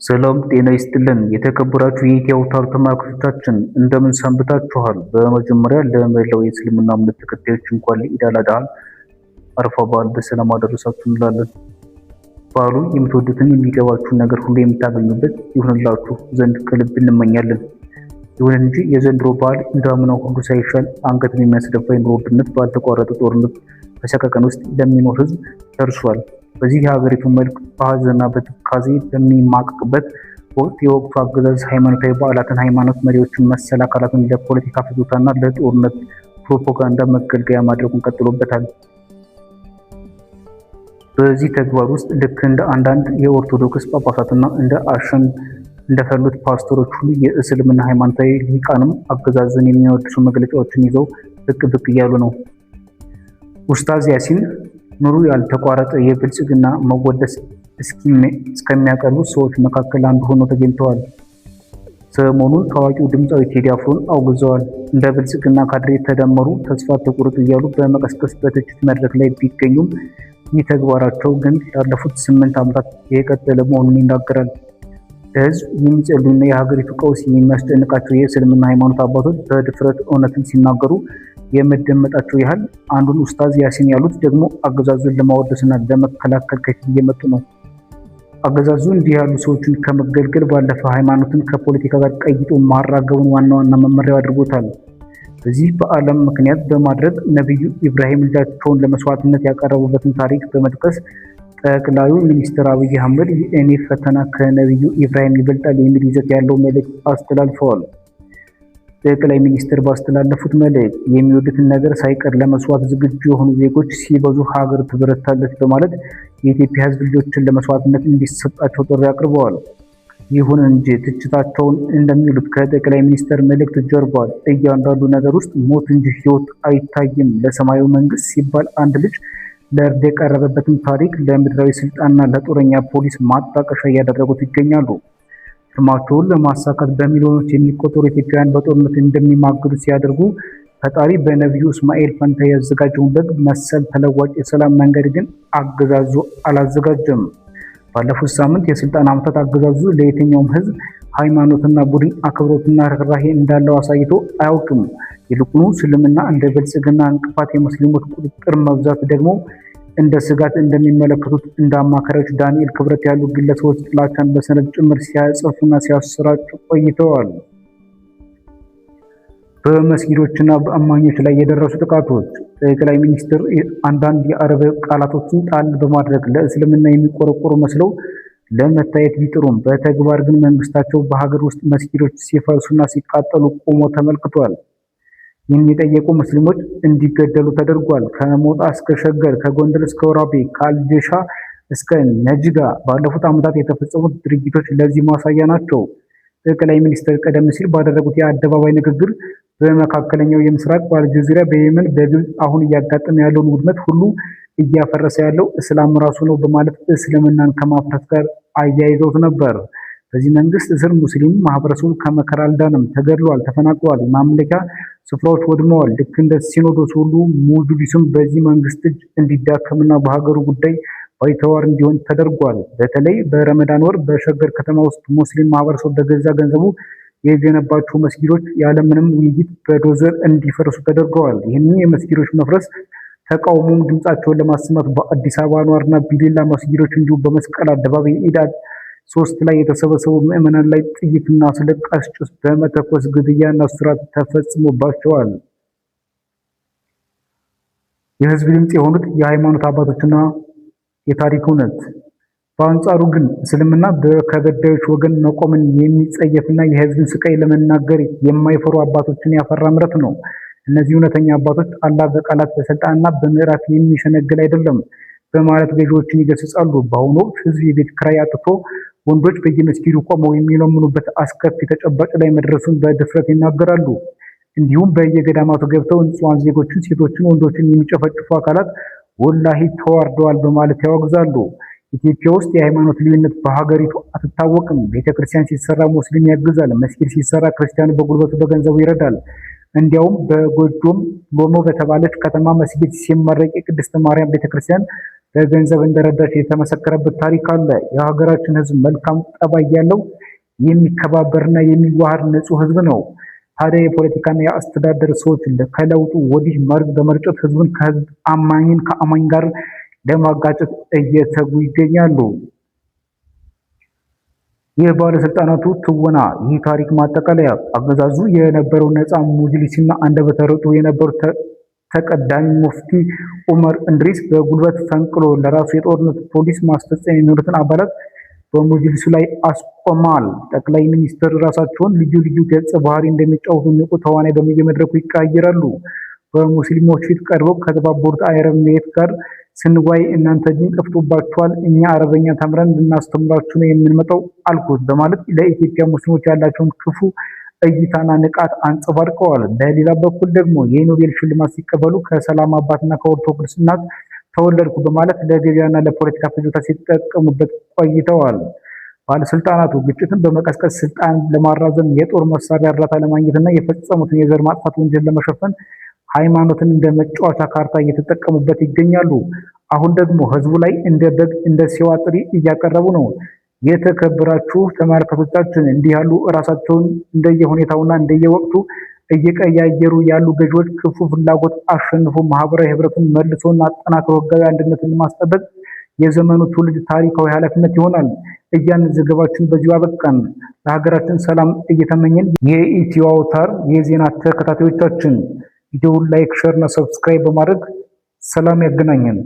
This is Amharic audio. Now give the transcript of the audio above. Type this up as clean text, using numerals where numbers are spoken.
ሰላም ጤና ይስጥልን የተከበራችሁ የኢትዮ አውታር ተመልካቾቻችን እንደምን ሰንብታችኋል? በመጀመሪያ ለመላው የእስልምና እምነት ተከታዮች እንኳን ለኢድ አል አድሃ አረፋ በዓል በሰላም አደረሳችሁ እንላለን። በዓሉ የምትወዱትን የሚገባችሁን ነገር ሁሉ የምታገኙበት ይሁንላችሁ ዘንድ ከልብ እንመኛለን። ይሁን እንጂ የዘንድሮ በዓል እንዳምናው ሁሉ ሳይሻል አንገትን የሚያስደፋ የኑሮ ውድነት ባልተቋረጠ ጦርነት በሰቀቀን ውስጥ ለሚኖር ሕዝብ ደርሷል። በዚህ የሀገሪቱ መልክ በሀዘንና በትካዜ በሚማቅቅበት ወቅት የወቅቱ አገዛዝ ሃይማኖታዊ በዓላትን፣ ሃይማኖት መሪዎችን መሰል አካላትን ለፖለቲካ ፍጆታና ለጦርነት ፕሮፓጋንዳ መገልገያ ማድረጉን ቀጥሎበታል። በዚህ ተግባር ውስጥ ልክ እንደ አንዳንድ የኦርቶዶክስ ጳጳሳትና እንደ አሸን እንደፈሉት ፓስተሮች ሁሉ የእስልምና ሃይማኖታዊ ሊቃንም አገዛዙን የሚያወድሱ መግለጫዎችን ይዘው ብቅ ብቅ እያሉ ነው። ኡስታዝ ያሲን ኑሩ ያልተቋረጠ የብልጽግና መወደስ እስከሚያቀርቡ ሰዎች መካከል አንዱ ሆነው ተገኝተዋል። ሰሞኑን ታዋቂው ድምፃዊ ቴዲ አፍሮን አውግዘዋል። እንደ ብልጽግና ካድሬ ተደመሩ፣ ተስፋ ተቆርጡ እያሉ በመቀስቀስ በትችት መድረክ ላይ ቢገኙም ይህ ተግባራቸው ግን ላለፉት 8 ዓመታት የቀጠለ መሆኑን ይናገራል። ለሕዝብ የሚጸልዩና የሀገሪቱ ቀውስ የሚያስጨንቃቸው የእስልምና ሃይማኖት አባቶች በድፍረት እውነትን ሲናገሩ የመደመጣቸው ያህል አንዱን ኡስታዝ ያሲን ያሉት ደግሞ አገዛዙን ለማወደስና ለመከላከል ከፊት እየመጡ ነው። አገዛዙ እንዲህ ያሉ ሰዎችን ከመገልገል ባለፈ ሃይማኖትን ከፖለቲካ ጋር ቀይጦ ማራገቡን ዋና ዋና መመሪያው አድርጎታል። በዚህ በዓለም ምክንያት በማድረግ ነቢዩ ኢብራሂም ልጃቸውን ለመስዋዕትነት ያቀረቡበትን ታሪክ በመጥቀስ ጠቅላዩ ሚኒስትር አብይ አህመድ የእኔ ፈተና ከነቢዩ ኢብራሂም ይበልጣል የሚል ይዘት ያለው መልእክት አስተላልፈዋል። ጠቅላይ ሚኒስትር ባስተላለፉት መልእክት የሚወዱትን ነገር ሳይቀር ለመስዋዕት ዝግጁ የሆኑ ዜጎች ሲበዙ ሀገር ትበረታለች በማለት የኢትዮጵያ ሕዝብ ልጆችን ለመስዋዕትነት እንዲሰጣቸው ጥሪ አቅርበዋል። ይሁን እንጂ ትችታቸውን እንደሚሉት ከጠቅላይ ሚኒስትር መልእክት ጀርባ እያንዳንዱ ነገር ውስጥ ሞት እንጂ ሕይወት አይታይም። ለሰማያዊ መንግስት ሲባል አንድ ልጅ ለእርድ የቀረበበትን ታሪክ ለምድራዊ ስልጣንና ለጦረኛ ፖሊስ ማጣቀሻ እያደረጉት ይገኛሉ። ህልማቸውን ለማሳካት በሚሊዮኖች የሚቆጠሩ ኢትዮጵያውያን በጦርነት እንደሚማግዱ ሲያደርጉ ፈጣሪ በነቢዩ እስማኤል ፈንታ ያዘጋጀውን በግ መሰል ተለዋጭ የሰላም መንገድ ግን አገዛዙ አላዘጋጀም። ባለፉት ሳምንት የስልጣን ዓመታት አገዛዙ ለየትኛውም ህዝብ፣ ሃይማኖትና ቡድን አክብሮትና ርኅራሄ እንዳለው አሳይቶ አያውቅም። ይልቁኑ እስልምና እንደ ብልጽግና እንቅፋት፣ የሙስሊሞች ቁጥጥር መብዛት ደግሞ እንደ ስጋት እንደሚመለከቱት እንደ አማካሪዎች ዳንኤል ክብረት ያሉ ግለሰቦች ጥላቻን በሰነድ ጭምር ሲያጽፉና ሲያሰራጩ ቆይተዋል። በመስጊዶችና በአማኞች ላይ የደረሱ ጥቃቶች ጠቅላይ ሚኒስትር አንዳንድ የአረብ ቃላቶችን ጣል በማድረግ ለእስልምና የሚቆረቆሩ መስለው ለመታየት ቢጥሩም በተግባር ግን መንግስታቸው በሀገር ውስጥ መስጊዶች ሲፈርሱና ሲቃጠሉ ቆሞ ተመልክቷል። ይህን የጠየቁ ሙስሊሞች እንዲገደሉ ተደርጓል። ከሞጣ እስከ ሸገር፣ ከጎንደር እስከ ወራቤ፣ ከአልጀሻ እስከ ነጅጋ ባለፉት ዓመታት የተፈጸሙት ድርጊቶች ለዚህ ማሳያ ናቸው። ጠቅላይ ሚኒስትር ቀደም ሲል ባደረጉት የአደባባይ ንግግር በመካከለኛው የምስራቅ፣ በአልጄሪያ፣ በየመን፣ በግብፅ አሁን እያጋጠመ ያለውን ውድመት ሁሉ እያፈረሰ ያለው እስላም ራሱ ነው በማለት እስልምናን ከማፍረስ ጋር አያይዘውት ነበር። በዚህ መንግስት ስር ሙስሊም ማህበረሰቡ ከመከራ አልዳንም፣ ተገድሏል፣ ተፈናቅሏል፣ ማምለኪያ ስፍራዎች ወድመዋል። ልክ እንደ ሲኖዶስ ሁሉ ሙጅሊሱም በዚህ መንግስት እጅ እንዲዳከምና በሀገሩ ጉዳይ ባይተዋር እንዲሆን ተደርጓል። በተለይ በረመዳን ወር በሸገር ከተማ ውስጥ ሙስሊም ማህበረሰቡ በገዛ ገንዘቡ የገነባቸው መስጊዶች ያለምንም ውይይት በዶዘር እንዲፈርሱ ተደርገዋል። ይህንን የመስጊዶች መፍረስ ተቃውሞም ድምጻቸውን ለማሰማት በአዲስ አበባ አንዋርና ቢሌላ መስጊዶች እንዲሁም በመስቀል አደባባይ የኢድ 3 ላይ የተሰበሰቡ ምዕመናን ላይ ጥይትና አስለቃሽ ጭስ በመተኮስ ግድያና እስራት ተፈጽሞባቸዋል። የህዝብ ድምጽ የሆኑት የሃይማኖት አባቶችና የታሪክ እውነት። በአንጻሩ ግን እስልምና ከበዳዮች ወገን መቆምን የሚጸየፍና የህዝብን ስቃይ ለመናገር የማይፈሩ አባቶችን ያፈራ ምረት ነው። እነዚህ እውነተኛ አባቶች አላህ በቃላት በስልጣንና በምዕራፍ የሚሸነግል አይደለም በማለት ገዢዎችን ይገስጻሉ። በአሁኑ ወቅት ህዝብ የቤት ኪራይ አጥቶ ወንዶች በየመስጊዱ ቆመው የሚለምኑበት አስከፊ ተጨባጭ ላይ መድረሱን በድፍረት ይናገራሉ። እንዲሁም በየገዳማቱ ገብተው ንጹሐን ዜጎችን፣ ሴቶችን፣ ወንዶችን የሚጨፈጭፉ አካላት ወላሂ ተዋርደዋል በማለት ያወግዛሉ። ኢትዮጵያ ውስጥ የሃይማኖት ልዩነት በሀገሪቱ አትታወቅም። ቤተክርስቲያን ሲሰራ ሙስሊም ያግዛል፣ መስጊድ ሲሰራ ክርስቲያኑ በጉልበቱ በገንዘቡ ይረዳል። እንዲያውም በጎጆም ሎሞ በተባለች ከተማ መስጊድ ሲመረቅ የቅድስተ ማርያም ቤተክርስቲያን በገንዘብ እንደረዳች የተመሰከረበት ታሪክ አለ። የሀገራችን ሕዝብ መልካም ጠባይ ያለው፣ የሚከባበርና የሚዋሃድ ንጹህ ሕዝብ ነው። ታዲያ የፖለቲካና የአስተዳደር ሰዎች ከለውጡ ወዲህ መርዝ በመርጨት ህዝቡን ከህዝብ፣ አማኝን ከአማኝ ጋር ለማጋጨት እየተጉ ይገኛሉ። የባለስልጣናቱ ትወና። ይህ ታሪክ ማጠቃለያ፣ አገዛዙ የነበረው ነፃ መጅሊስና አንደበተ ርቱዕ የነበሩት ተቀዳሚ ሙፍቲ ዑመር እንድሪስ በጉልበት ፈንቅሎ ለራሱ የጦርነት ፖሊስ ማስፈጸሚያ የሚሆኑትን አባላት በመጅሊሱ ላይ አስቆሟል። ጠቅላይ ሚኒስትር ራሳቸውን ልዩ ልዩ ገጸ ባህሪ እንደሚጫወቱ ንቁ ተዋናይ በየመድረኩ ይቀያየራሉ። በሙስሊሞች ፊት ቀርበው ከተባበሩት አረብ ኤሚሬት ጋር ስንወያይ እናንተ ዲን ጠፍቶባችኋል፣ እኛ አረበኛ ተምረን ልናስተምራችሁ ነው የምንመጣው አልኩት በማለት ለኢትዮጵያ ሙስሊሞች ያላቸውን ክፉ እይታና ንቃት አንጸባርቀዋል። በሌላ በኩል ደግሞ የኖቤል ሽልማት ሲቀበሉ ከሰላም አባትና ከኦርቶዶክስ እናት ተወለድኩ በማለት ለገበያና ለፖለቲካ ፍጆታ ሲጠቀሙበት ቆይተዋል። ባለስልጣናቱ ግጭትን በመቀስቀስ ስልጣን ለማራዘም፣ የጦር መሳሪያ እርዳታ ለማግኘትና የፈጸሙትን የዘር ማጥፋት ወንጀል ለመሸፈን ሃይማኖትን እንደ መጫወቻ ካርታ እየተጠቀሙበት ይገኛሉ። አሁን ደግሞ ህዝቡ ላይ እንደ በግ እንደ ሲዋጥሪ እያቀረቡ ነው። የተከበራችሁ ተመልካቾቻችን፣ እንዲህ ያሉ እራሳቸውን እንደየሁኔታውና እንደየወቅቱ እየቀያየሩ ያሉ ገዢዎች ክፉ ፍላጎት አሸንፎ ማህበራዊ ህብረቱን መልሶና አጠናክሮ ህጋዊ አንድነትን ለማስጠበቅ የዘመኑ ትውልድ ታሪካዊ ኃላፊነት ይሆናል። እያን ዘገባችን በዚሁ አበቃን። ለሀገራችን ሰላም እየተመኘን የኢትዮ አውታር የዜና ተከታታዮቻችን ቪዲዮውን like፣ share እና subscribe በማድረግ ሰላም ያገናኘን።